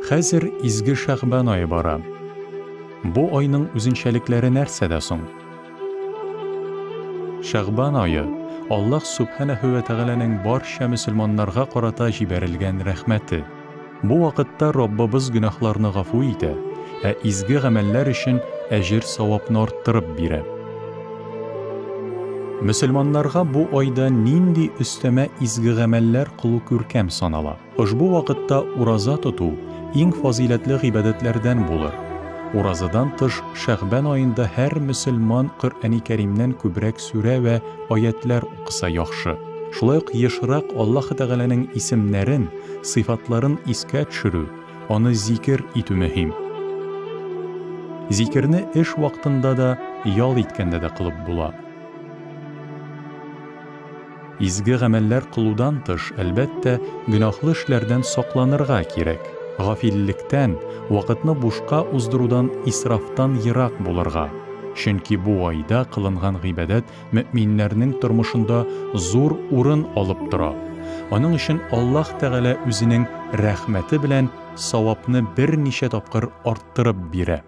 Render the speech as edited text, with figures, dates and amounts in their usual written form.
Хәзер изге Шәгъбан ае бара. Бу айның үзенчәлекләре нәрсәдә соң? Шәгъбан ае, Аллаһ Сүбхәнәһү вә Тәгаләнең барча мөселманнарга карата җибәрелгән рәхмәте. Бу вакытта Раббыбыз гөнаһларны гафу итә, ә изге гамәлләр өчен әҗер-савапны арттырып бирә. Мөселманнарга бу айда нинди өстәмә изге гамәлләр кылу күркәм санала? Ошбу вакытта ураза тоту иң фазыйләтле гыйбадәтләрдән булыр. Уразадан тыш Шәгъбән аенда һәр мөселман Коръәни Кәримнән күбрәк сүрә вә аятьләр укыса яхшы. Шулай ук ешрак Аллаһы Тәгаләнең исемнәрен, сыйфатларын искә төшерү, аны зикер итү мөһим. Зикерне эш вакытында да, ял иткәндә дә кылып була. Изге гамәлләр кылудан тыш, әлбәттә, гөнаһлы эшләрдән сакланырга кирәк. Гафиллектән, вакытны бушка уздырудан, исрафтан ерак булырга. Чөнки бу айда кылынган гыйбадәт мөэминнәрнең тормышында зур урын алып тора. Аның өчен Аллаһ Тәгалә үзенең рәхмәте белән савапны берничә тапкыр арттырып бирә.